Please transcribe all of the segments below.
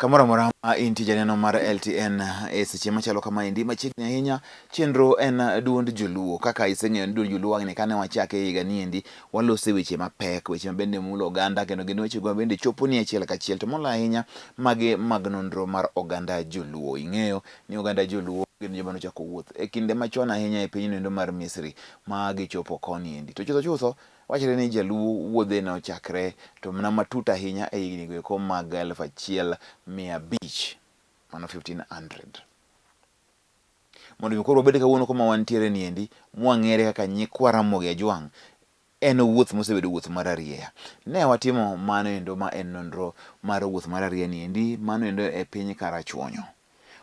Kamoro amora ma intie janeno mar LTN e seche machalo kamaendi machiegni ahinya, chenro en duond joluo. Kaka iseng'eyo ni duond joluo wang'ni kane wachake e higa niendi, walose weche mapek, weche mabende mulo oganda kendo gin weche mabende choponi achiel kachiel to moloyo ahinya magi mag nonro mar oganda joluo. Ing'eyo ni oganda joluo gin joma nochako wuoth e kinde machon ahinya e pinyno endo mar Misri ma gichopo koni endi. To chutho chutho Wachre ni Jaluo wuodhe ne ochakre to mana matut ahinya e higni go eko mag 1500, mano 1500. Mondo mi koro wabed kawuono kuma wantiere ni endi, mwang'ere kaka nyikwa Ramogi Ajwang', en wuoth mosebedo wuoth mar arieya. Ne watimo mano endo ma en nonro mar wuoth mar arieya ni endi, mano endo e piny Karachuonyo.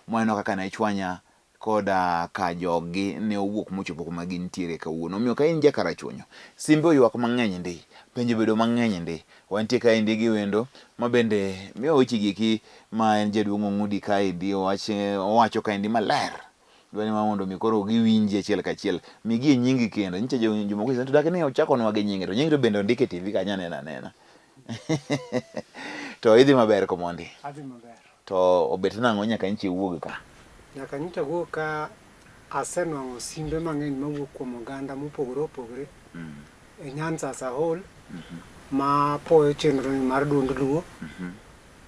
Mwaneno kaka ne chwanya koda ka joggi ne owuok mochopo kuma gintiere kawuono. Omiyo ka in ja Karachuonyo, simbe oywak mang'eny ndi, penjo obedo mang'eny ndi. Wantie kaendi gi wendo ma bende miyo weche gi eki ma en jaduong' Ong'udi kaendi owach owacho kaendi maler. Dwani ma mondo mi koro giwinji achiel kachiel. Migie nyingi kendo. Nyicha jomoko to dak ni ochakonwa gi nyinge to nyingi to bende ondik e TV kanyo aneno anena. To idhi maber komondi. Adhi maber. To obet nang'o nyaka nyicha iwuog ka? Nyaka nyicha awuog ka asenwang'o simbe mang'eny mawuok kuom oganda mopogore opogore e Nyanza as a whole ma puoyo chenro ni mar duond Luo.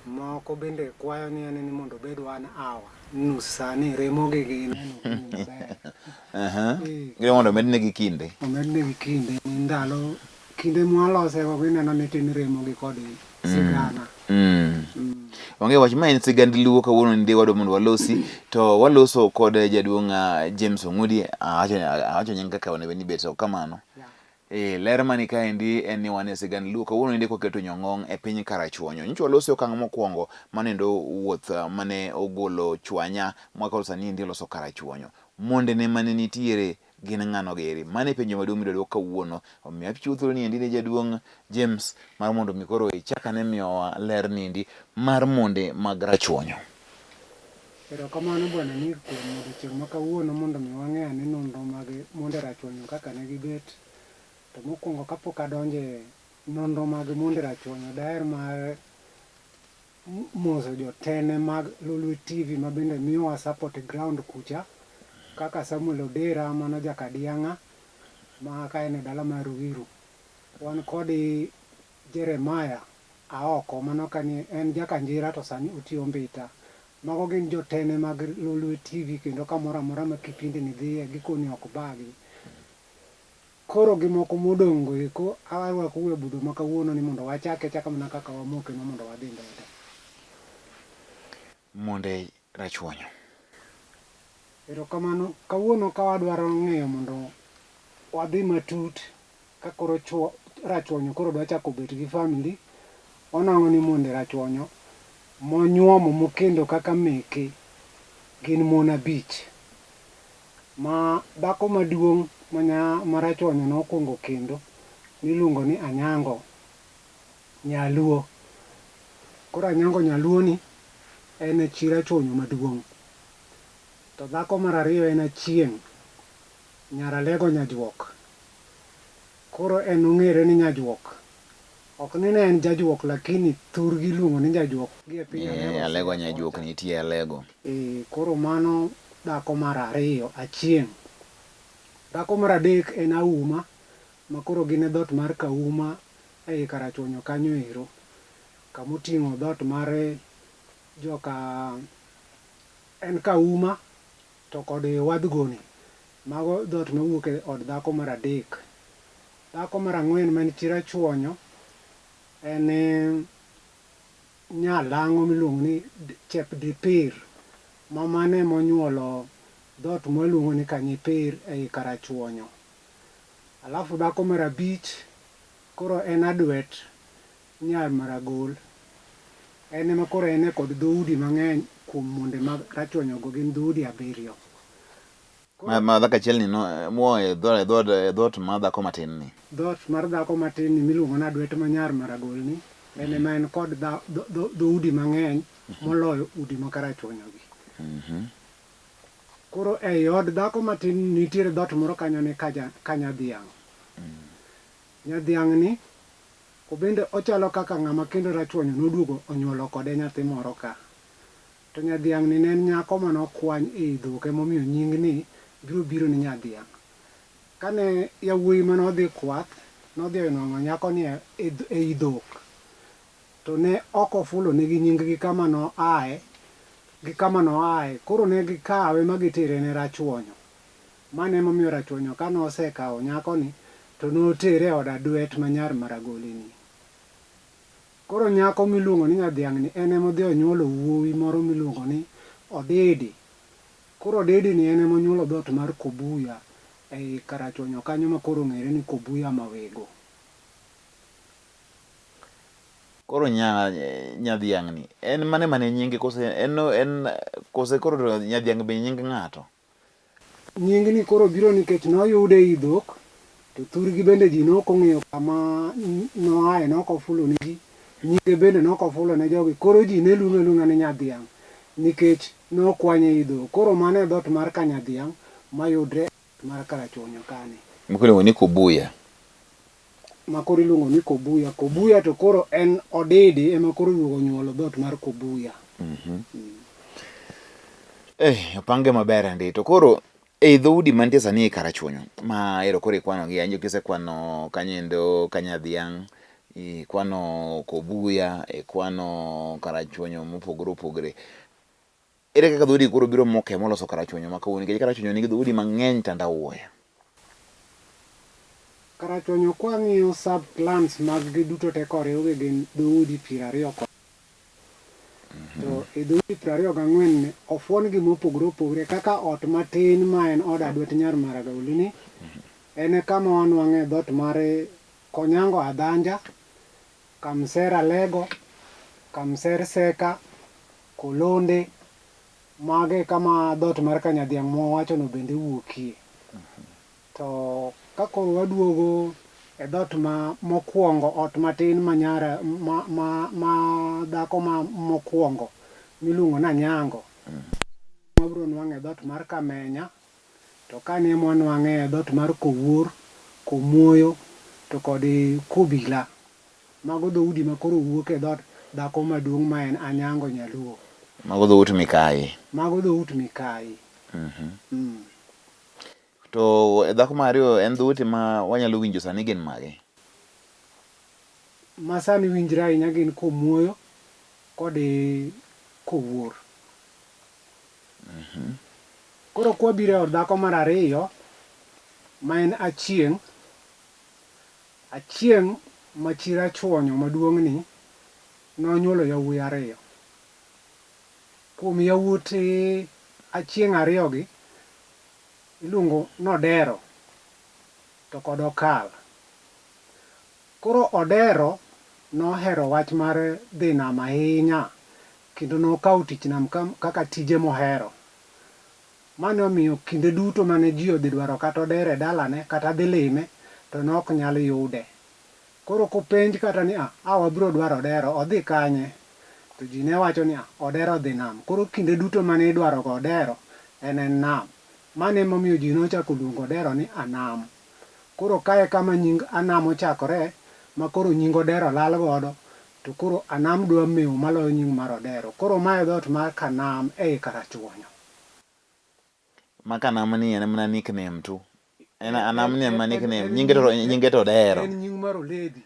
Moko bende kwayo ni ane ni mondo obed one hour, nus saa ni remogi gi neno gini maber. Gidwa mondo omednegi kinde. Omednegi kinde ni ndalo kinde mwalosego gineno ni tin remogi kod sigana. Onge wach ma en sigand Luo kawuono ndi wadwa mondo walosi to waloso kod jaduong' James Ong'udi awacho nying kaka onego ni bet ok kamano. Yeah. Eh, ler mani kaendi en ni wan e sigand Luo kawuono ndi kwaketo nyong'ong' e piny Karachuonyo. Nyocha waloso e okang' mokwongo manendo wuoth mane ogolo chwanya mwaka sani endi oloso Karachuonyo. Mondene mane nitiere Gin ng'ano giri? Mano e penjo maduong' midwa dwok kawuono. Omiyo achiwo thuolo ni endi ne jaduong' James mar mondo mi koro ichak ane miyowa ler ni endi mar monde mag Rachuonyo. Erokamano Bwana Nick kuom odiochieng' ma kawuono mondo mi wang'e ane nonro mag monde Rachuonyo kaka ne gibet. To mokuongo kapok adonjo e nonro mag monde Rachuonyo daher mar moso jotene mag Lolwe TV ma bende miyowa support e ground kucha kaka Samuel Odera mano Jakadiang'a ma ka en e dala mar Ruiru. Wan kod Jeremiah Aoko mano kani en Jakanjira to sani otiyo Mbita. Mago gin jotene mag Lolwe TV kendo kamoro amora ma kipindi ni dhiye gikoni ok bagi. Koro gi moko modong' go eko arwakou e budho ma kawuono ni mondo wachake achaka mana kaka wamoke no mondo wadhi mbele. Monde Rachuonyo. Erokamano. Kawuono ka wadwaro ng'eyo mondo wadhi matut ka koro chuo Rachuonyo koro dwa chako bet gi family, wanwang'o ni monde Rachuonyo monyuomo mokendo kaka meke gin mon abich. Ma dhako maduong' ma Rachuonyo nokwongo kendo niluongo ni Anyango Nyaluo. Koro Anyango Nyaluo ni en e chi Rachuonyo maduong'. To dhako mar ariyo en Achieng' nyar Alego Nyajuok. Koro en ong'ere ni Nyajuok. Ok ni ne en jajuok lakini thurgi iluongo ni jajuok gi e piny Alego. Eh, Alego nyajuok nitie Alego. Eh, koro mano dhako mar ariyo, Achieng'. Dhako mar adek en Auma, ma koro gin e dhoot mar Kauma ei Karachuonyo kanyo ero. Kama oting'o dhoot mar joka en Kauma to kod Wadhgoni. Mago dhoot mawuok e od dhako mar adek. Dhako mar ang'wen ma en chi Rachuonyo en Nyalang'o miluongo ni Chepdipir ma mano ema onyuolo dhoot mwaluongo ni Kanyipir ei Karachuonyo. Alafu dhako mar abich koro en Adwet nyar Maragol. En ema koro en e kod dhoudi mang'eny kuom monde mag Rachuonyo go gin dhoudi abiriyo. Ma dhako achiel ni no moa e dhoot mar dhako matin ni. Dhoot mar dhako matin ni miluongo ni Adwet ma nyar Maragol ni en ema en kod dhoudi mang'eny moloyo udi ma Karachuonyo gi. Koro ei od dhako matin nitiere dhoot moro kanyo ni Kanyadhiang'. Nyadhiang' ni obende ochalo kaka ng'ama kendo Rachuonyo noduogo onyuolo kode nyathi moro ka. To nyadhiang' ni ne en nyako mane okwany ei dhok emomiyo nying ni biro biro ni nyadhiang'. Kane yawuoyi mane odhi kwath nodhi onwang'o nyako ni ei dhok to ne ok ofulo negi nying gi kama noaye gi kama noaye koro ne gikawe ma gitere ne Rachuonyo. Mano emomiyo Rachuonyo kane osekawo nyakoni to notere e od adwet ma nyar Maragoli ni. Koro nyako miluongo ni nyadhiang'ni en ema odhi onyuolo wuowi moro miluongo ni Odidi. Koro Odidi ni en ema onyuolo dhoot mar Kobuya ei Karachuonyo kanyo ma koro ong'ere ni Kobuya Mawego. Koro nya nyadhiang'ni en mane mane nyinge kose en en kose koro nyadhiang' be nying ng'ato? Nyingni koro biro nikech noyude ei dhok to thurgi bende ji ne ok ong'eyo kama noaye ne ok ofulo ne ji, nyinge bende ne ok ofulo ne jogi koro ji ne luonge aluonga ni nyadhiang' nikech nokwanye ei dhok. Koro mano e dhoot mar Kanyadhiang' mayudre mar Karachuonyo kani. Moko iluongo ni Kobuya. Ma koro iluongo ni Kobuya. Kobuya to koro en Odidi ema koro oduogo onyuolo dhoot mar Kobuya. Eh, opange maber ndi. To koro ei dhoudi mantie sani e Karachuonyo ma ero koro ikwano gi anjo kisekwano kanyo Kanyadhiang', ikwano Kobuya, ikwano Karachuonyo mopogore opogore. Ere kaka dhoudi koro biro moke moloso Karachuonyo ma kawuono nikech Karachuonyo nigi dhoudi mang'eny tandawuoya. Karachuonyo kwang'iyo sub clans mag gi duto te koriwgi gin dhoudi 20 kod to e dhoudi 24 ni ofuon gi mopogore opogore kaka ot matin ma en od Adwet Nyar Maragauli ni en e kama wanwang'e dhoot mar Konyango Adhanja, Kamser Alego, Kamser Seka, Kolonde, mago e kama dhoot mar Kanyadhiang' mwawachono bende wuokie. To ka koro waduogo e dhoot ma mokwongo ot matin ma nyara ma, ma, ma dhako ma mokwongo miluongo ni Anyango, wabiro nwang'o e dhoot mar Kamenya, to kani ema wanwang'e e dhoot mar Kowuor, Komuoyo to kod Kobila. Mago dhoudi ma koro wuok e dhood dhako maduong' ma en Anyango Nyaluo. Mago dhout Mikayi. Mago dhout Mikayi. To e dhako mar ariyo en dhoute ma wanyalo winjo sani gin mage? Ma sani winjre ahinya gin Komuoyo kod Kowuor. Koro kwabiro e od dhako mar ariyo ma en Achieng', Achieng' ma chi Rachuonyo maduong' ni nonyuolo yawuoyi ariyo. Kuom yawuot Achieng' ariyogi, iluongo nOdero to kod Okal. Koro Odero nohero wach mar dhi nam ahinya kendo nokawo tich nam kaka tije mohero. Mano omiyo kinde duto mane ji odhi dwaro kata Odero e dalane kata dhi lime to ne ok nyal yude. Koro kopenj kata ni ah, a wabiro dwaro Odero, odhi kanye? To ji ne wacho ni ah, Odero odhi nam. Koro kinde duto mane idwaro go Odero, en en nam. Mano emomiyo ji nochako luongo Odero ni Anam. Koro kae kama nying Anam ochakore ma koro nying Odero lal godo to koro Anam dwa mewo maloyo nying mar Odero. Koro mae e dhoot mar Kanam ei Karachuonyo. Ma Kanam ni en mana nickname tu. En Anam ni en mana nickname. Nyinge to nyinge to Odero. En nying mar Oledhi.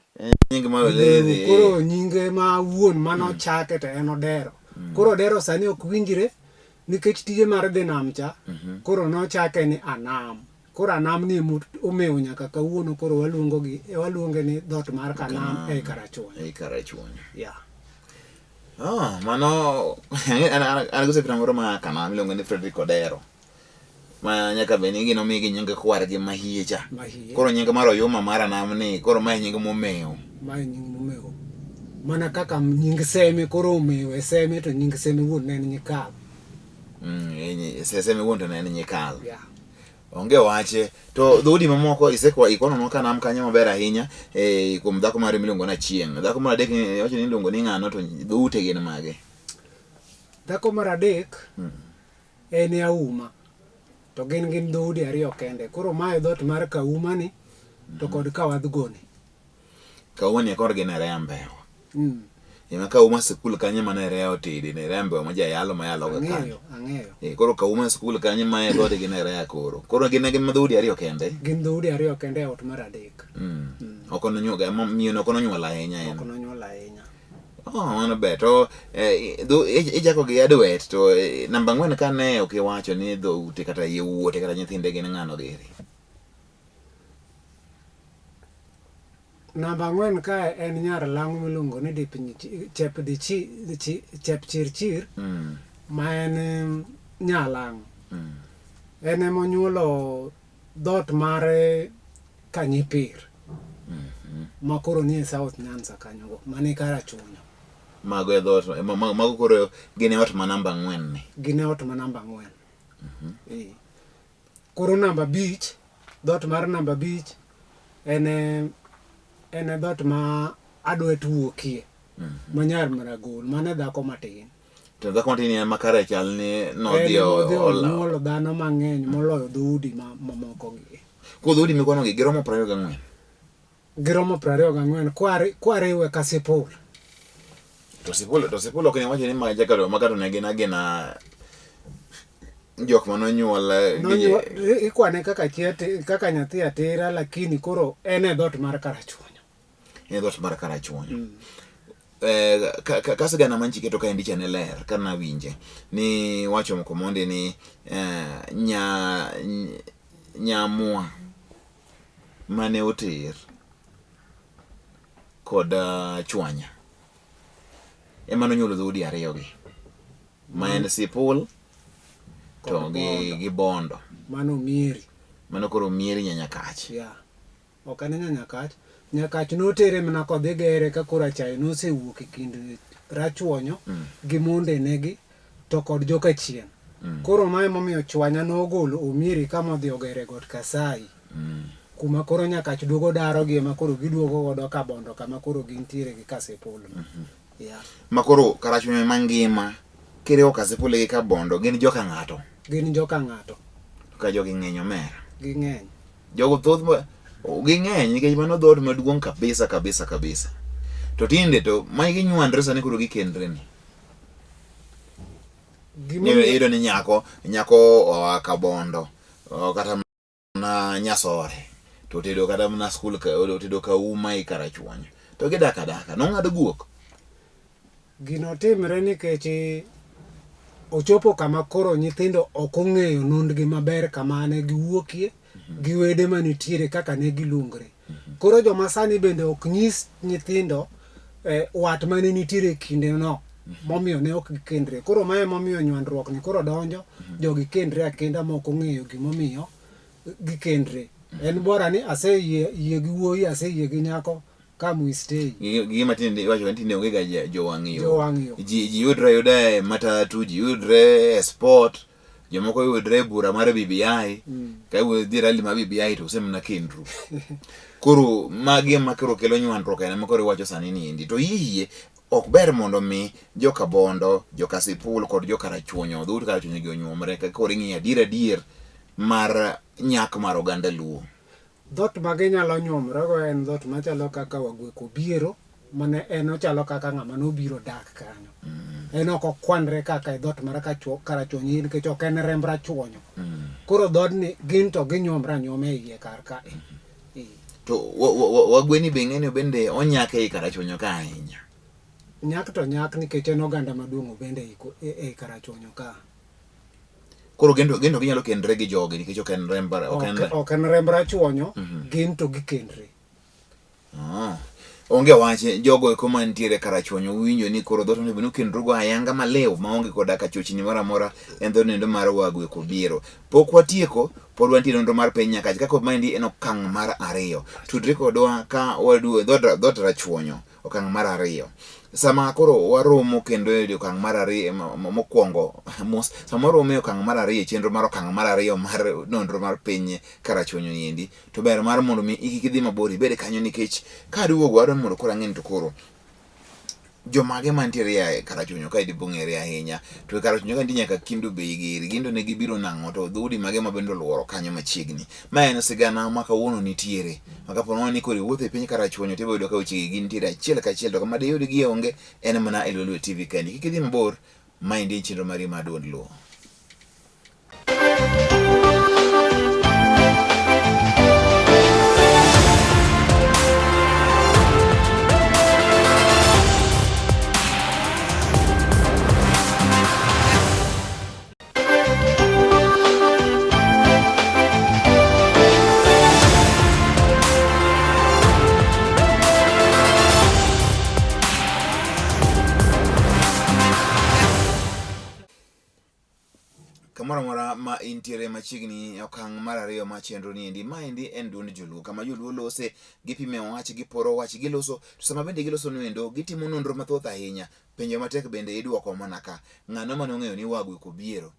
Nying mar Oledhi. Koro nyinge ma wuon mane ochake to en Odero. Koro Odero sani ok winjre nikech tije mar dhi nam cha. Koro nochake ni Anam. Koro Anam ni ema omewo nyaka kawuono koro waluongo gi waluonge ni dhoot mar Kanam ei Karachuonyo. Ei Karachuonyo. Yeah. Oh, mano an gosepna moro ma Kanam iluongo ni Frederick Odero. Ma nyaka bed ni gin omigi nying kwargi mahie cha. Mahie. Koro nying mar Oyuma mar Anam ni koro mae nying momewo. Mae nying momewo. Mana kaka nying Seme koro omewo e Seme to nying Seme wuon ne en Nyikal. Seme wuon to ne en Nyikal. Yeah. Onge wache. To dhoudi mamoko isekwa ikononwa Kanam kanyo maber ahinya eh, kuom dhako mare miluongo ni Achieng'. Dhako mar adek ni iwacho ni iluongo ni ng'ano to dhoute gin mage? Dhako mar adek en Auma to gin gin dhoudi ariyo kende. Koro mae dhoot mar Kauma ni to kod Kawadhgoni. Kauma ni korgi ne Rembe. Ema Kauma sikul kanyo ema Nerea otede, Nerea Mbewa ma jayalo ma yaloga kanyo. Ang'eyo, ang'eyo. Eh, koro Kauma sikul kanyo ma e dhoodgi Nerea koro. Koro gin gin dhoudi ariyo kende. Gin dhoudi ariyo kende e ot mar adek. Ok nonyuol, miyo no ok nonyuol ahinya en. Ok nonyuol ahinya. Oh, mano ber. To ichako gi adwet to namba ang'wen ka ne ok iwacho ni dhoute kata yawuote kata nyithinde gin ng'ano giri. Namba ang'wen kae en nyar lang'o miluongo ni Chepchirchir ma en nyalang'o. En ema onyuolo dhoot mar Kanyipir ma koro nie South Nyanza kanyogo mani Karachuonyo. Mago e dhoot, mago koro gin e ot ma namba ang'wen ni. Gin e ot ma namba ang'wen. Koro namba abich, dhoot mar namba abich en en e dhoot ma adwet wuokie ma nyar Maragol, mano e dhako matin. To dhako matin en ma kare chal ni nodhi En ema odhi onyuolo dhano mang'eny moloyo dhoudi mamoko gi. Koro dhoudi mikwano gi giromo 24. Giromo 24 kwariwe Kasipul. To Sipul to Sipul ok ne wacho ni ma jaka ma kata ne gin agina jok mane onyuol Ikwane kaka chia kaka nyathi atera lakini koro en e dhoot mar Karachuonyo. En e dhoot mar Karachuonyo. Ka sigana manchi keto kaendi cha ne ler ka nawinje ni wacho moko mondi ni nya nyamwa mane oter kod chwanya ema nonyuolo dhoudi ariyogi ma en Sipul to gi Bondo. Mano Mieri. Mano koro Mieri nya Nyakach. Yeah. Ok en nya Nyakach. Nyakach notere mana kodhi gere ka koro achaye nosewuok e kind Rachuonyo gi mondene gi to kod joka chien. Koro mae momiyo Chwanya nogolo Omieri kama odhi ogere got Kasai. Kuma koro Nyakach duogo darogi ema koro giduogo godo Kabondo kama koro gintiere gi Kasipul. Yeah. Ma koro Karachuonyo mangima kiriwo Kasipul gi Kabondo gin joka ng'ato. Gin joka ng'ato. Ka jogi ng'eny omera. Ging'eny. Jogo thoth ma ging'eny nikech mano dhoot maduong' kabisa kabisa kabisa. To tinde to ma ginywandre sani koro gikendre ni. Iyudo ni nyako nyako oa Kabondo kata mana Nyasore to otedo kata mana skul otedo Kauma e Karachuonyo to gidak adaka nong'ad guok. Gino timre nikech ochopo kama koro nyithindo ok ong'eyo nondgi maber kama ne giwuokie gi wede manitiere kaka ne giluongre. Koro joma sani bende ok nyis nyithindo wat mane nitiere e kinde no momiyo ne ok gikendre. Koro mae momiyo nywandruok ni koro donjo, jogi kendre akenda ma ok ong'eyo gimomiyo gikendre. En bora ni aseyie yie gi wuoyi, aseyie gi nyako, come we stay. Gima tinde iwacho ni tinde onge ga jowang' yo. Jowang' yo. Ji yudre ayuda e matatu, ji yudre e sport, jomoko yudre e bura mar BBI. Ka udhi rally mar BBI to usemna kendru. Koro magi ema koro kelo nywandruok en ema koro iwacho sani ni endi. To yie ok ber mondo mi joka Bondo, joka Sipul kod joka Rachuonyo, dhout Karachuonyo gi onyuomre ka koro ing'iyo adier adier mar nyak mar oganda Luo. Dhoot ma ginyalo nyuomrego en dhoot machalo kaka Wagwek Obiero, mane en ochalo kaka ng'ama nobiro dak kanyo. En ok okwanre kaka e dhoot mar Karachuonyo nikech ok en remb Rachuonyo. Koro dhoodni gin to ginyuomre anyuoma e iye kar ka. To Wagweni be ing'eni bende onyak ei Karachuonyo ka ahinya. Nyak to nyak nikech en oganda maduong' bende ei Karachuonyo ka. Koro gin to ginyalo kendre gi jogi nikech ok en remb ok en Ok en remb Rachuonyo, gin to gikendre. Onge wach jogo eko mantiere Karachuonyo winjo ni koro dhoot onego bed ni ukendrugo ayanga maliw maonge koda ka chochni moro amora en dhoot nendo mar Wagwe Kobiero. Pok watieko, pod wantie nonro mar piny Nyakach ka kod maendi en okang' mar ariyo. Tudri kodwa ka waduogo dhoot Rachuonyo okang' mar ariyo. Sama koro waromo kendo e okang' mar ariyo mokwongo mos sama waromo e okang' mar ariyo e chenro mar okang' mar ariyo mar nonro mar piny Karachuonyo ni endi to ber mar mondo mi kik idhi mabor ibed kanyo nikech kaduogo adwa mondo koro ang'e ni to koro Jomage mantiere e Karachuonyo kae dipo ng'ere ahinya to e Karachuonyo ka nitie nyaka Kendu Bay giri gin to ne gibiro nang'o to dhoudi mage ma bende oluoro kanyo machiegni. Ma en sigana ma kawuono nitiere ma kapo nono ni koro iwuotho e piny Karachuonyo to ibiro yudo ka wechegi gintiere achiel kachiel to kama diyudgie onge en mana e Lolwe TV kaendi. Kik idhi mabor, maendi en chenro mari mar Duond Luo. Kamoro amora ma intiere machiegni e okang' mar ariyo ma chenro ni endi maendi en duond joluo kama joluo lose gipime wach giporo wach giloso to sama bende giloso noendo gitimo nonro mathoth ahinya penjo matek bende idwoko mana ka ng'ano mane ong'eyo ni wagu kobiero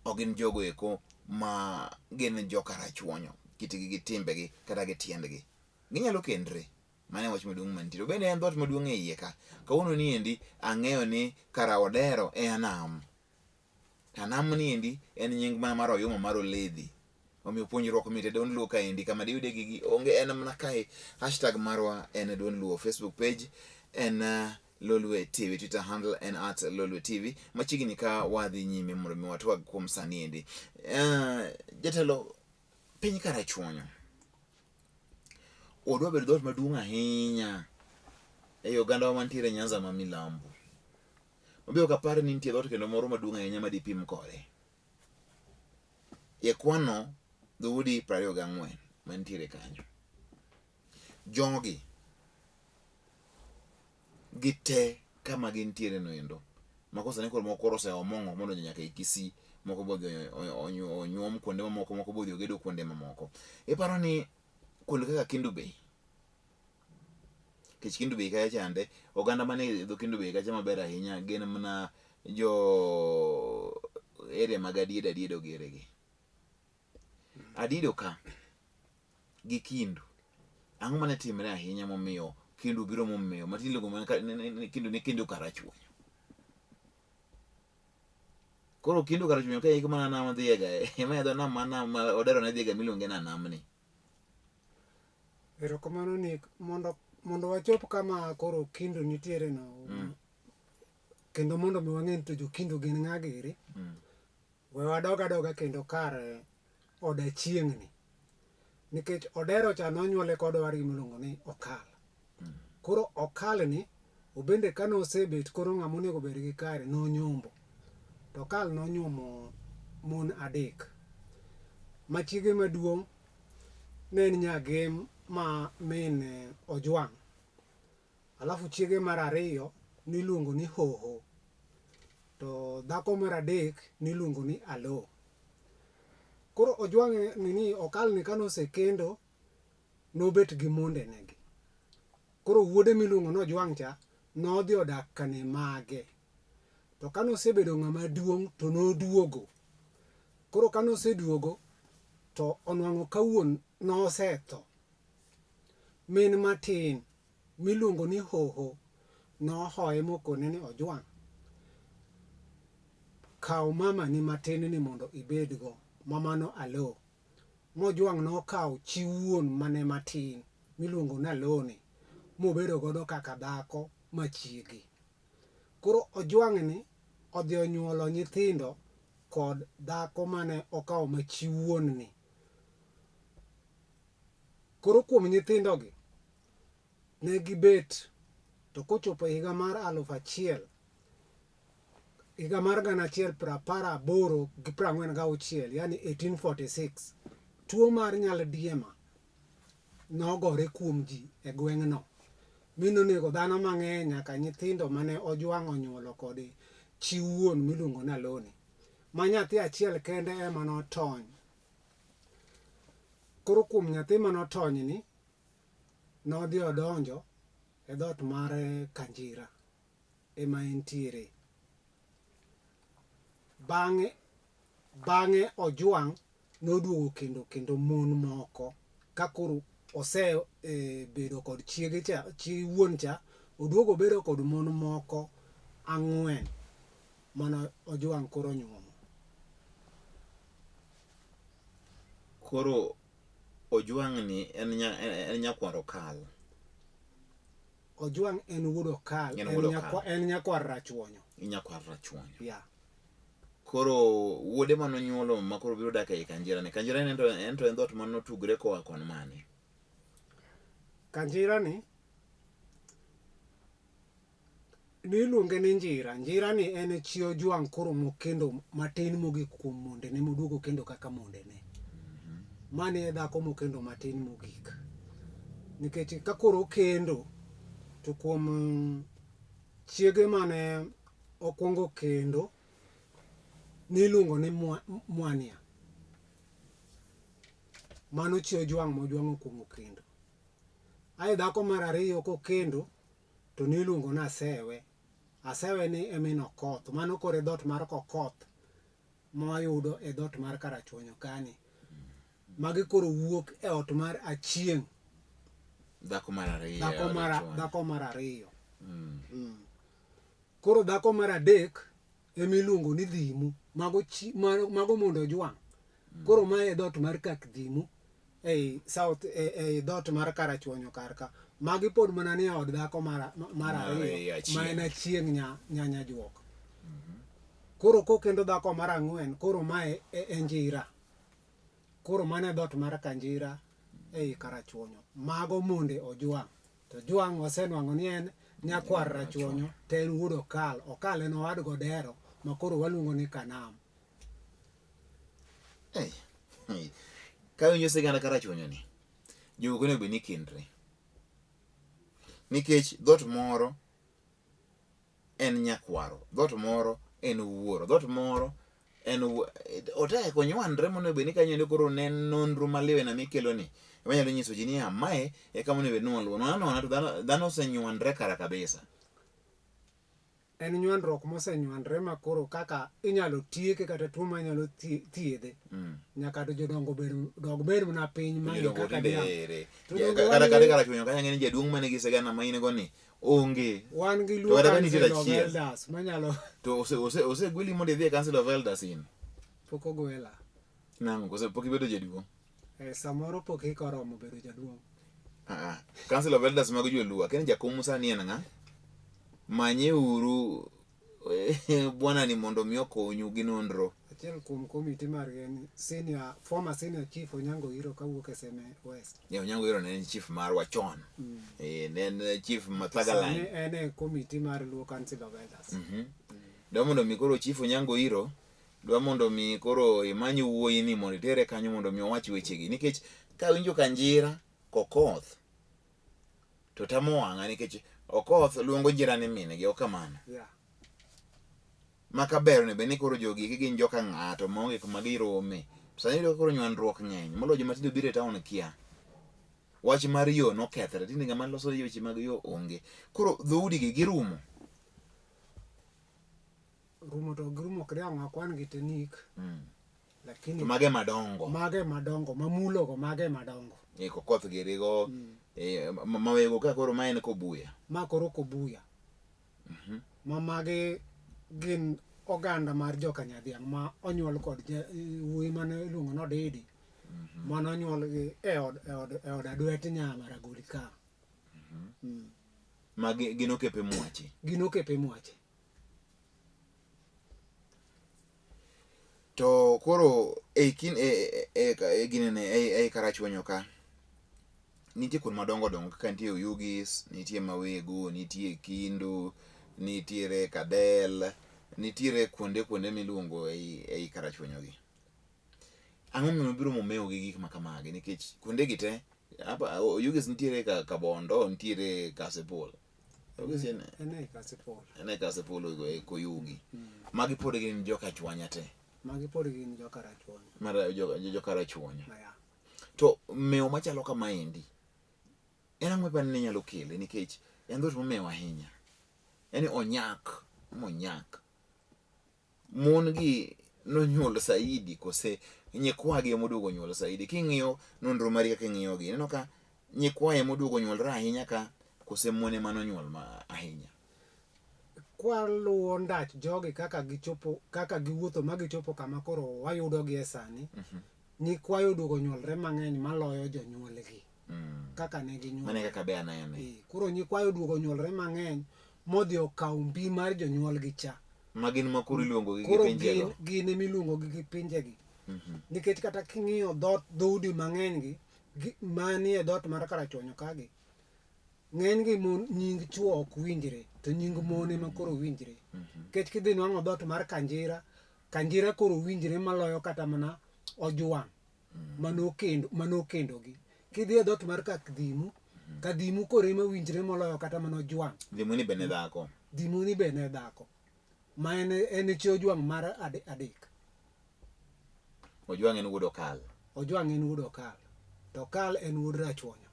ok gin jogo eko ma gin joka rachuonyo kitgi gi timbegi kata gi tiendgi ginyalo kendre Mano e wach maduong' mantie. To bende en dhoot maduong' e iye ka. Kawuono ni endi ang'eyo ni kara Odero e Anam. To Anam ni endi en nying mana mar oyuma mar Oledhi. Omiyo puonjruok mit e duond Luo kaendi. Kama diyude gigi onge en mana kae. Hashtag marwa en duond Luo. Facebook page en Lolwe TV. Twitter handle en at Lolwe TV. Machiegni ka wadhi nyime mondo mi watwag kuom sani endi. Jatelo piny Karachuonyo. Odwa bedo dhoot maduong' ahinya ei ogandawa mantiere Nyanza ma milambo. Mabe ok apar ni nitie dhoot kendo moro maduong' ahinya ma dipim kode. E kwano dhoudi 24 mantiere kanyo. Jogi gite kama gintiere no endo makosa ni koro moko koro oseomong'o modonjo nyaka e Kisii moko be odhi onyuom kuonde mamoko moko be odhi ogedo kuonde mamoko iparo ni kuonde kaka Kendu Bay nikech Kendu Bay kacha chande oganda mane e dho Kendu Bay kacha maber ahinya gin mana jo area mag Adiedo Adiedo gire gi Adido ka gi Kindu ang'o mane timre ahinya momiyo Kindu biro momiyo matin iluongo mana ni Kindu ni Kindu Karachuonyo koro Kindu Karachuonyo ka iko mana nam dhiega ema dho nam ma nam ma Odero ne dhiega miluonge na namni Erokamano Nick, mondo wachop kama koro Kindu nitiere no kendo mondo mi wang'e ni to jo Kindu gin ng'a giri, we wadog adoga kendo kar od Achieng'ni. Nikech Odero cha nonyuole kod owadgi miluongo ni Okal. Koro Okal ni obende kane osebet koro ng'ama onego bed gi kare nonyombo. To Okal nonyuomo mon adek. Ma chiege maduong' ne en Nyagem ma min Ojwang'. Alafu chiege mar ariyo niluongo ni Hoho. To dhako mar adek niluongo ni Aloo. Koro Ojwang' nini Okal ni kane osekendo nobet gi mondene gi. Koro wuode miluongo ni Ojwang' cha nodhi odak kane mage. To kane osebedo ng'ama duong' to noduogo. Koro kane oseduogo to onwang'o ka wuon nosetho. Min matin miluongo ni Hoho nohoye mokone ni Ojwang', kaw mamani matin ni mondo ibedgo, mamano Aloo. Mojwang' nokawo chi wuon mane matin miluongo ni Aloo ni mobedo godo kaka dhako ma chiege. Koro Ojwang' ni odhi onyuolo nyithindo kod dhako mane okawo ma chi wuon ni. Koro kuom nyithindogi, ne gibet to kochopo e higa mar 1000, higa mar 1846, yani 1846, tuo mar nyaldiema nogore kuom ji e gweng'no mi nonego dhano mang'eny nyaka nyithindo mane Ojwang' onyuolo kod chi wuon miluongo ni Aloni, ma nyathi achiel kende ema notony. Koro kuom nyathi mane otony ni, nodhi odonjo e dhoot mar Kanjira ema entiere. Bang'e bang'e Ojwang' noduogo kendo kendo mon moko ka koro ose bedo kod chiege cha chi wuon cha Oduogo obedo kod mon moko ang'wen mane Ojwang' koro onyuomo. Koro Ojwang' ni en nya, en nyakwar Okal. Ojwang' en wuod Okal, En en wuod Okal. nyakwa, en nyakwar Rachuonyo. Nyakwar Rachuonyo. Yeah. Koro wuode mane onyuolo ma koro biro dak ei Kanjira ni. Kanjira ni en to en dhoot mane otugre koa kon mane? Kanjira ni niluonge ni Njira. Njira ni en chi Ojwang' koro mokendo matin mogik kuom mondene moduogo kendo kaka mondene. Mani e dhako mokendo matin mogik. Nikech ka koro okendo to kuom chiege mane okwongo kendo niluongo ni Mwania. Mano chi Ojwang' ma Ojwang' okwongo kendo. Ae dhako mar ariyo kokendo to niluongo ni Asewe. Asewe ni e min Okoth. Mano koro e dhoot mar Kokoth mawayudo e dhoot mar Karachuonyo kani. Magi koro wuok e ot mar Achieng'. Dhako mar ariyo. Dhako mar, dhako mar ariyo. Koro dhako mar adek ema iluongo ni Dhimu. Mago, chi, mago mondo Ojwang'. Koro mae e dhoot mar Kak Dhimu ei south ei dhoot mar Karachuonyo kar ka. Magi pod mana ni e od dhako mar Mar ariyo Achieng'. ma en Achieng' nya Nyajuok. Koro kokendo dhako mar ang'wen, koro mae e Njira. Koro mano e dhoot mar Kanjira ei Karachuonyo. Mago monde Ojwang'. To Ojwang' wasenwang'o ni en nyakwar Rachuonyo to en wuod Okal. Okal en owad Godero ma koro waluongo ni Kanam. Hey, hey. Ka winjo sigana Karachuonyo ni, jogo ok onego bed ni kendre. Nikech dhoot moro en nyakwaro, dhoot moro en wuoro, dhoot moro en otek onywandre monego bed ni kanyo endo koro ne nonro maliw ena mikelo ni ema nyalo nyiso ji niya mae e kama onego bed ni waluwo. Nono anona to dhano, dhano osenywandre kara kabisa. En nywandruok mosenywandre ma koro kaka inyalo tieke kata tuo manyalo thiedhe. Nyaka to jodongo bed, dog bed mana piny ma Jodongo kaka tinde niang'. ere. To Ja- donge Kata wan kata gi- Karachuonyo kanyo ang'e ni jaduong' mane gi sigana ma in go ni onge. Wan gi To Luo kata ka nitie Council of achiel. Elders manyalo To ose ose osegweli mondo idhi e Council of Elders in. pok ogwela. Nang'o kose pok ibedo jaduong'? Eh, samoro pok hika oromo bedo jaduong'. Ah, ah. Council of Elders mag Joluo, akia ni jakom sani en ng'a? Manye uru bwana ni mondo mi okonyu gi nonro. Achiel kuom komiti margi en senior, former senior chief Onyango Iro kawuok e Seme West. Ne Onyango Iro ne en chief marwa chon. Eh, ne en chief ma Sani Thagaline. en e komiti mar Luo Council of Elders. Dwa mondo mi koro chief Onyango Iro dwa mondo mi koro imany wuoyi ni mondo itere kanyo mondo mi owach wechegi nikech kawinjo Kanjira Kokoth to tamo wang'a nikech Okoth luongo Njira ni min gi ok kamano. Yeah. Ma kaber onego bed ni koro jogi eki gin joka ng'ato maonge kuma girome. Sani iyudo ka koro nywandruok ng'eny moloyo joma tinde obiro e town kia. Wach mar yo nokethre tinde ng'ama loso weche mag yo onge. Koro dhoudi gi girumo. Rumo to girumo ok dang' wakwan gi tenik. Lakini To mage madongo. Mage madongo, mamulogo mage madongo. E Kokoth girigo e, mawego ka koro ma en Kobuya. Ma koro Kobuya. Ma magi gin oganda mar joka Nyadhiang' ma onyuol kod wuoyi mane iluongo ni Odidi. Mane onyuol gi e od, e od, e od Adwet nya Maragoli ka. Ma gin okepe mwache. Gin okepe mwache. To koro e kin e e e ginene e e Karachuonyo ka nitie kuond madongo dongo kaka nitie Oyugis, nitie Mawego, nitie Kindu, nitiere Kadel, nitiere kuonde kuonde miluongo ei ei Karachuonyo gi. Ang'o momiyo biro momewo gi gik ma kamagi nikech kuonde gi te apa Oyugis nitiere ka Kabondo, nitiere Kasipul. Oyugis en En e Kasipul. en e Kasipul e Koyugi. Magi pod gin joka chwanya te. Magi pod gin joka Rachuonyo. Mar joka Rachuonyo. Maya. To mewo machalo kamaendi, en ang'o mipani ni nyalo kele nikech en dhoot momewo ahinya. Yani onyak, monyak. Mon gi nonyuolo saidi kose nyikwagi ema oduogo onyuolo saidi. King'iyo nonro mari kaka ing'iyo gi, ineno ka nyikwaye ema oduogo onyuolre ahinya ka Kose mon ema nonyuol ma ahinya? Kwaluwo ndach jogi kaka gichopo kaka giwuotho ma gichopo kama koro wayudogi e sani, nyikwayo oduogo nyuolre mang'eny maloyo jonyuolgi kaka ne ginyuol. Mano e kaka be anene. Eh, koro nyikwayo oduogo nyuolre mang'eny modhi okawo mbi mar jonyuolgi cha. Ma gin ma koro iluongo gi gi Koro pinjego. gin gin ema iluongo gi gi pinjegi. Nikech kata king'iyo dhoot dhoudi mang'eny gi, gi manie dhoot mar Karachuonyo ka gi, Ng'enygi mon nying chuo ok winjre to nying mon ema koro winjre. Nikech kidhi nwang'o dhoot mar Kanjira, Kanjira koro winjre maloyo kata mana Ojwang' manokendo manokendogi. Kidhi e dhoot mar Kakdhimu, Kadhimu koro ema winjre moloyo kata mana Ojwang'. Dhimu ni be ne dhako. Dhimu ni be ne dhako. Ma en en chi Ojwang' mar adek. Ojwang' en wuod Okal. Ojwang' en wuod Okal. To Okal en wuod Rachuonyo.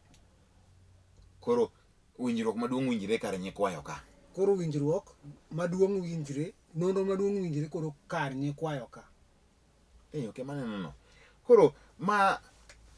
Koro winjruok maduong' winjre kar nyikwayo ka. Koro winjruok maduong' winjre, nonro maduong' winjre koro kar nyikwayo ka. Eh, ok maneno no. Koro ma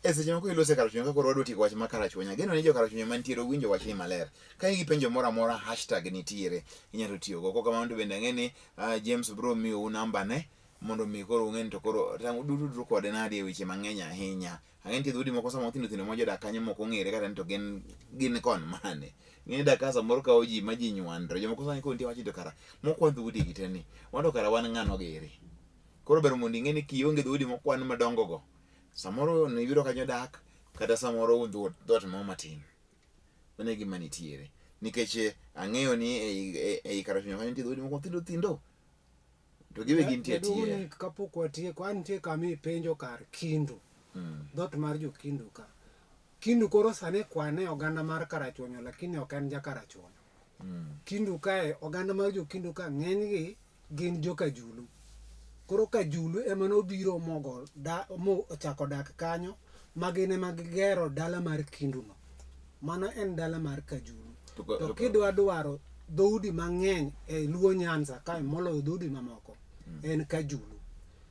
e seche moko ilose karachuonyo ka koro wadwa tieko wach ma karachuonyo. Ageno ni jo karachuonyo mantiere owinjo wachni maler. Ka in gi penjo moro amora hashtag nitiere inyalo tiyogo. Kok kamano to bende ang'e ni James bro miyou namba ne mondo mi koro ung'e ni to koro tang' ududru kode nadi e weche mang'eny ahinya. Ang'e nitie dhoudi moko samoro thindo thindo ma jodak kanyo mok ong'ere kata ni to gin gin kon mane. Ing'e ni dak ka samoro kawo ji ma ji nywandre. Jomoko sani koro nitie wacho ni to kara mokwan dhoudi gi te ni wan to kara wan ng'ano giri. Koro ber mondo ing'e ni kionge dhoudi mokwan madongo go, samoro niyudo kanyo dak kata samoro un dhoot moro matin. Mano e gima nitiere. Nikech eh, ang'eyo ni ei, ei, ei Karachuonyo kanyo nitie dhoudi moko thindo thindo. To giwegi nitie Jaduong' tie. ni kapok watieko, an nitie kama ipenjo kar Kindu. Dhoot mar jo Kindu ka. Kindu koro sani kwane oganda mar Karachuonyo lakini ok en ja Karachuonyo. Kindu kae, oganda mar jo Kindu ka ng'enygi gin joka Julu. Koro Kajulu ema nobiro mogo da, mo ochako dak kanyo ma gin ema gigero dala mar Kindu no. Mano en dala mar Kajulu. To ka- To to ka- kidwa dwaro dhoudi mang'eny e Luo Nyanza kae moloyo dhoudi mamoko en Kajulu.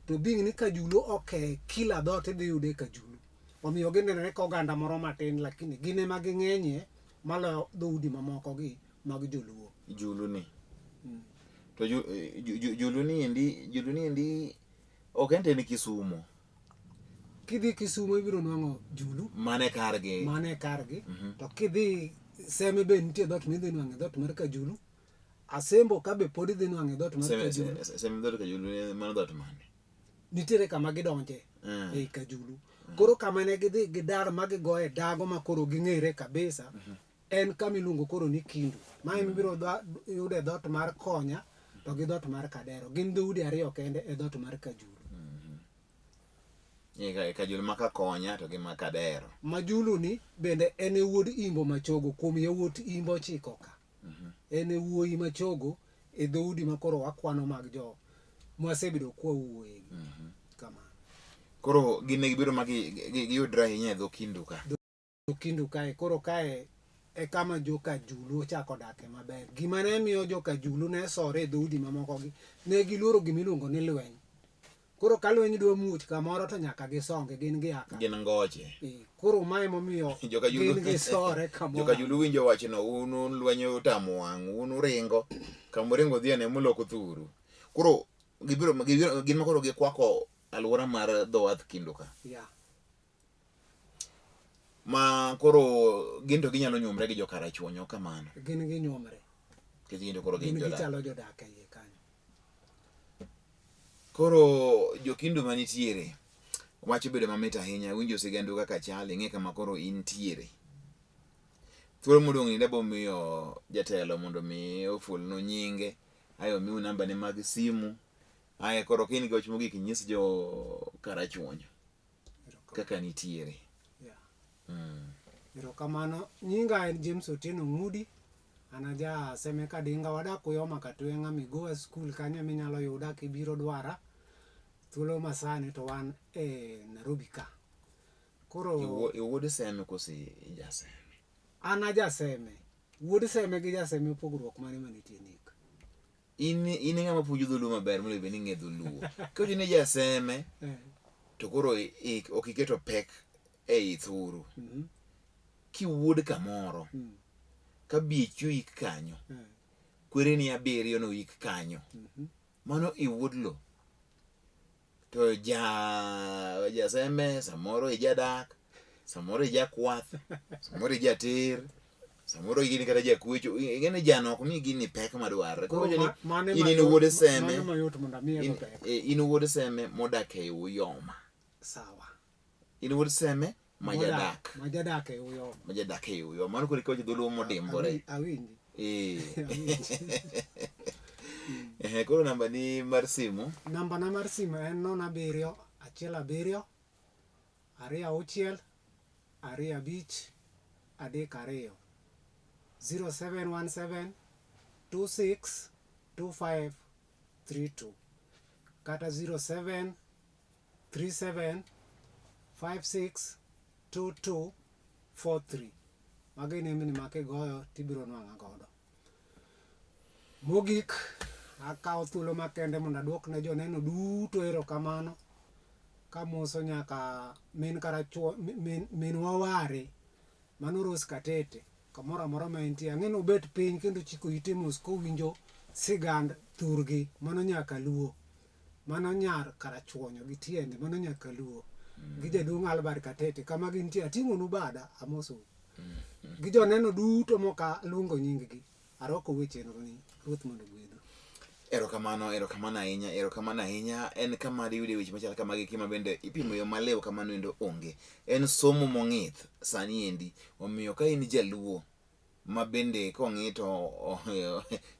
To being ni Kajulu oke kila dhoot idhi yude Kajulu. Omiyo ginenore ka oganda moro matin lakini gin ema ging'enyie maloyo dhoudi mamoko gi mag joluo. Julu ni. To ju, ju, ju, julu ni endi, julu ni endi ok en ni Kisumo. Kidhi Kisumo ibiro nwang'o julu. Mane kargi. Mane kargi. To kidhi Seme be nitie dhoot midhi nwang'e dhoot mar Kajulu. Asembo ka be pod idhi nwang'e dhoot mar Seme, Kajulu. seme, seme dhoot Kajulu mano dhoot mane? Nitiere kama gidonje ei Kajulu. Koro kama ne gidhi gidar ma gigoye dago ma koro ging'ere kabisa. En kama iluongo koro ni Kindu. Ma ema ibiro yudo e dhoot mar Konya to gi dhoot mar Kadero. Gin dhoudi ariyo kende e dhoot mar Kajulu. E Kajulu ma ka Konya to gi ma Kadero. Majulu ni bende en e wuod Imbo machogo kuom yawuot Imbo ochiko ka. En e wuoyi machogo e dhoudi ma koro wakwano mag jo mwasebedo kwawuoye gi. Kamano. Koro gin ne gibiro ma giyudre ahinya e dho Kindu ka. Kindu kae koro kae e kama joka Julu ochako dake maber. Gima ne miyo joka Julu ne sore e dhoudi mamoko gi, ne giluoro gima iluongo ni lweny. Koro ka lweny dwa muoch kamoro to nyaka gisonge, gin gia ka. Gin ngoche. E, koro mae emomiyo Joka Julu gin gisore kamoro. Joka Julu winjo wachno, un un lweny otamo wang', un uringo, kama uringo dhiye ne muloko thuru. Koro gibiro, gibiro gin ma koro gikwako alwora mar dho wath Kindu ka. Yeah. Ma koro gin to ginyalo nyuomre gi jokarachuonyo kamano. Gin ginyuomre. Nikech gin to koro gin Gin jodak. gichalo jodak e iye kanyo. Koro jokindu manitiere wach obedo mamit ahinya winjo sigandu kaka chal ing'e kama koro intiere. Thuolo modong' ni dabo miyo jatelo mondo mi ofulnu nyinge ae omiu namba ne mag simu ae koro ka in gi wach mogik inyis jo Karachuonyo kaka nitiere. Yeah. Erokamano. Nyinga en James Otieno Ng'udi. An aja Seme Kadinga, wadak Uyoma Katweng'a, Migowa School kanyo ema inyalo yuda kibiro dwara. Thuolo masani to wan e Nairobi ka. Koro Iwuod Seme kose ija Seme? An aja Seme. Wuod Seme gi ja Seme pogruok mane manitie Nick? In in e ng'ama puonjo dholuo maber monego bed ni ing'e dholuo. Kiwacho ni ja Seme to koro ok iketo pek ei thuru. Kiwuod kamoro Ka biechi oik kanyo, kwereni abiriyo noik kanyo. Mano iwuod lo. To ja jaseme samoro ijadak, samoro ijakwath, samoro ijater, samoro in kata jakwecho. Ing'e ni jano ok mi gini pek madwarre. Koro wacho ni in in wuod seme, Mano mayot mondo amiye go pek. in wuod seme modak ei Uyoma. Sawa. In wuod seme ma jadak. Ma jadak e Uyoma. Ma jadak e Uyoma. Mano koro ikawo dholuo modimbore. Awinji. Eh. Ehe, koro namba ni mar simu. Namba na mar simu en 07 1 7 2 6 2 5 3 2 0717 26 25 32 kata 07 37 56 22 43. Mago e nembni ma kigoyo tibiro nwang'a godo. Mogik, akawo thuolo makende mondo aduok ne joneno duto erokamano kamoso nyaka min karachuo min, minwa Ware mano Rose Katete kamoro amora ma entie. Ang'e ni obet piny kendo ochiko ite mos kowinjo sigand thurgi mano nyaka Luo. Mano nyar Karachuonyo gi tiende, mano nyaka Luo. Gi jaduong' Albert Katete kama gintie ating'onu bada amosou. Gi joneno duto moka luongo nying-gi. Arwakou e chenro ni Ruoth mondo ogwedhu. Erokamano, erokamano ahinya, erokamano ahinya. En kama diyude weche machal kamagi kima bende ipimo yo maliw kamano endo onge. En somo mong'ith sani endi. Omiyo ka in jaluo ma bende kong'i to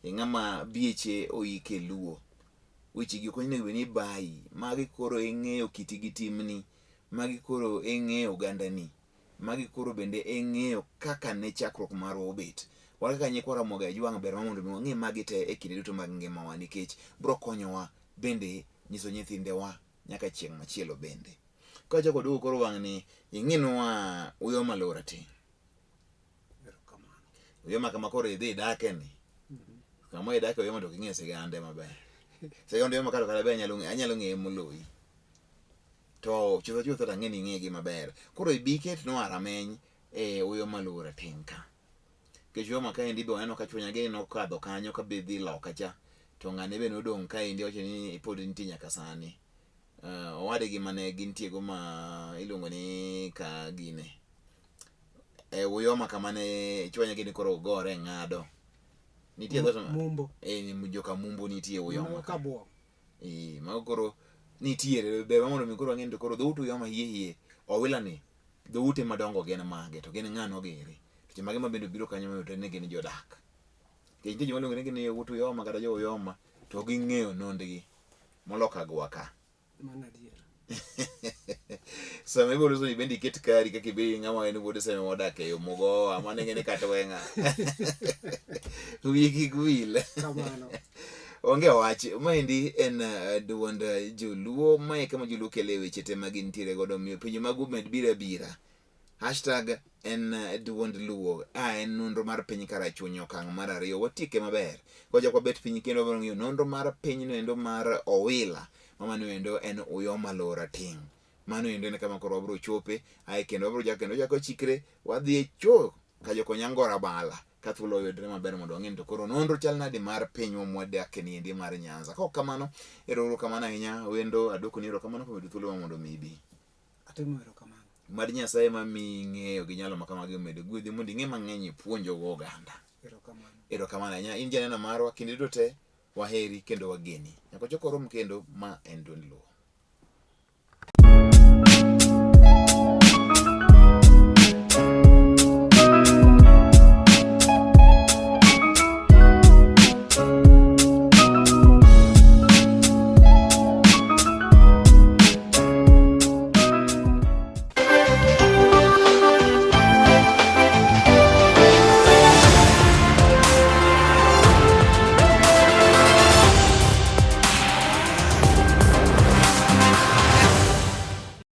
ing'ama bieche oike luo. Weche gi ok onego bed ni bayi. Magi koro ing'eyo kiti gi timni. Magi koro ing'eyo ogandani. Magi koro bende e ng'eyo kaka ne chakruok marwa obet. Wan kaka nyikwa Ramogi Ajwang' ber mondo mi wang'e magi te e kinde duto mag ngimawa nikech bro konyowa bende nyiso nyithindewa nyaka chieng' machielo bende. Kachako duogo koro wang'ni ing'inwa Uyoma Luo Rateng'. Erokamano. Uyoma kama koro idhi idake ni. Kama idake Uyoma to ok ing'e sigande maber. Sigand Uyoma kata be anyalo ng'eye moloyi. To chutho chutho to ang'e ni ing'egi maber. Koro ibi iketnwa rameny e Uyoma Luo Rateng' ka. Nikech Uyoma kaendi be waneno ka chunya gini nokadho kanyo ka be dhi loka cha. To ng'ane be nodong' kaendi wacho ni pod nitie nyaka sani. Owadgi mane gintie go ma iluongo ni ka gine. E Uyoma kama ne chwanya gini koro gore ng'ado. Nitie dhoot Mumbo. Eh, joka Mumbo nitie Uyoma. Ka. Kabuong. Eh, mago koro nitiere ber mondo mi koro wang'e ni to koro dhout Uyoma hie hie Owila ni dhoute madongo gin mage to gin ng'ano giri to jomage ma bende obiro kanyo mayudre ni gin jodak. Nikech nitie joma luongo ni gin yawuot Uyoma kata jo Uyoma to ok ging'eyo nondgi molo kagwa ka. Mano adier. Sama ibiro loso ni bende iket kari kaka ibed ng'ama en wuod Seme modak e yo Mugowa mano ing'e ni kata weng'a. Wiyi kik wil. Kamano. Onge wach. Maendi en duond joluo. Mae kama joluo kele weche te ma gintiere godo. Omiyo penjo magu med biro abira. Hashtag en duond luo. A en nonro mar piny Karachuonyo okang' mar ariyo. Watieke maber. Koja kwa bet piny kendo wabiro ng'iyo nonro mar piny noendo mar Owila. Ma mano endo en Uyoma Luo Rateng'. Mano endo en kama koro wabiro chope. Ae kendo wabiro chako kendo chako chikre. Wadhi e cho ka jokonyangora bala. Ka thuolo oyudre maber mondo wang'e ni to koro nonro chal nade mar pinywa mwadake ni endi mar Nyanza. Kok kamano, ero kamano ahinya wendo adwoko ni erokamano kuom yudo thuolo ma mondo mi ibi. Atimo erokamano. Mad Nyasaye ma miyi ng'eyo gi nyalo ma kamagi omed gwedhi mondo ing'e mang'eny ipuonjogo oganda. Erokamano. Erokamano ahinya. In janeno marwa kinde duto te waheri kendo wageni. Nyaka wachak warom kendo ma en Duond Luo.